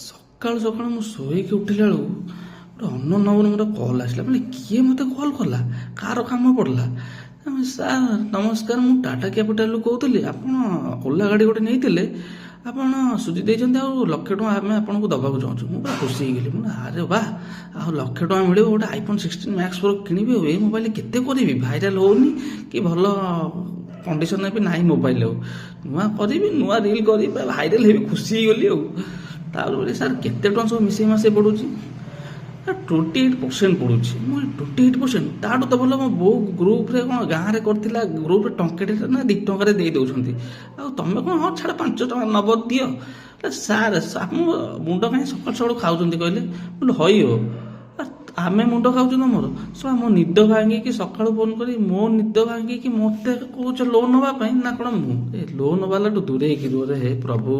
ସକାଳୁ ସକାଳୁ ମୁଁ ଶୋଇକି ଉଠିଲା ବେଳକୁ ଗୋଟେ ଅନନୋନ୍ ନମ୍ବରରୁ ମୋର କଲ୍ ଆସିଲା। ମାନେ କିଏ ମୋତେ କଲ୍ କଲା? କାହାର କାମ ପଡ଼ିଲା? ସାର୍ ନମସ୍କାର, ମୁଁ ଟାଟା କ୍ୟାପିଟାଲରୁ କହୁଥିଲି। ଆପଣ ଓଲା ଗାଡ଼ି ଗୋଟେ ନେଇଥିଲେ, ଆପଣ ସୁଝି ଦେଇଛନ୍ତି ଆଉ 1 ଲକ୍ଷ ଟଙ୍କା ଆମେ ଆପଣଙ୍କୁ ଦେବାକୁ ଚାହୁଁଛୁ। ମୁଁ ପୁରା ଖୁସି ହେଇଗଲି। ମୁଁ ଆରେ ବା, ଆଉ 1 ଲକ୍ଷ ଟଙ୍କା ମିଳିବ, ଗୋଟେ ଆଇଫୋନ୍ 16 ମ୍ୟାକ୍ସ ପ୍ରୋ କିଣିବି। ଆଉ ଏଇ ମୋବାଇଲ କେତେ କରିବି, ଭାଇରାଲ ହେଉନି କି ଭଲ କଣ୍ଡିସନରେ ବି ନାହିଁ ମୋବାଇଲ। ଆଉ ନୂଆ କରିବି, ନୂଆ ରିଲ୍ କରିବି, ପୁରା ଭାଇରାଲ ହେବି। ଖୁସି ହେଇଗଲି। ଆଉ ତାପରେ କହିଲି, ସାର୍, କେତେ ଟଙ୍କା ସବୁ ମିଶେଇ ମାସେଇ ପଡ଼ୁଛି? 28% ପଡ଼ୁଛି। ମୁଁ 28%? ତାଠୁ ତ ଭଲ ମୋ ବୋଉ ଗ୍ରୁପ୍ରେ କ'ଣ ଗାଁରେ କରିଥିଲା, ଗ୍ରୁପ୍ରେ ଟଙ୍କାଟେ ନା 2 ଟଙ୍କାରେ ଦେଇ ଦେଉଛନ୍ତି। ଆଉ ତମେ କ'ଣ? ହଁ ଛାଡ଼, 5 ଟଙ୍କା ନବ ଦିଅ। ସାର୍, ଆମ ମୁଣ୍ଡ କାହିଁ ସକାଳୁ ସକାଳୁ ଖାଉଛନ୍ତି କହିଲେ? ମୁଁ ହଇ ହୋ, ଆମେ ମୁଣ୍ଡ ଖାଉଛୁ ତମର? ଶୁଣ, ମୋ ନିଦ ଭାଙ୍ଗିକି ସକାଳୁ ଫୋନ୍ କରି ମୋ ନିଦ ଭାଙ୍ଗିକି ମୋତେ କହୁଛ ଲୋନ୍ ନେବା ପାଇଁ ନା କ'ଣ? ମୁଁ ଏ ଲୋନ୍ ବାଲାଠୁ ଦୂରେଇକି ରୁହରେ ହେ ପ୍ରଭୁ।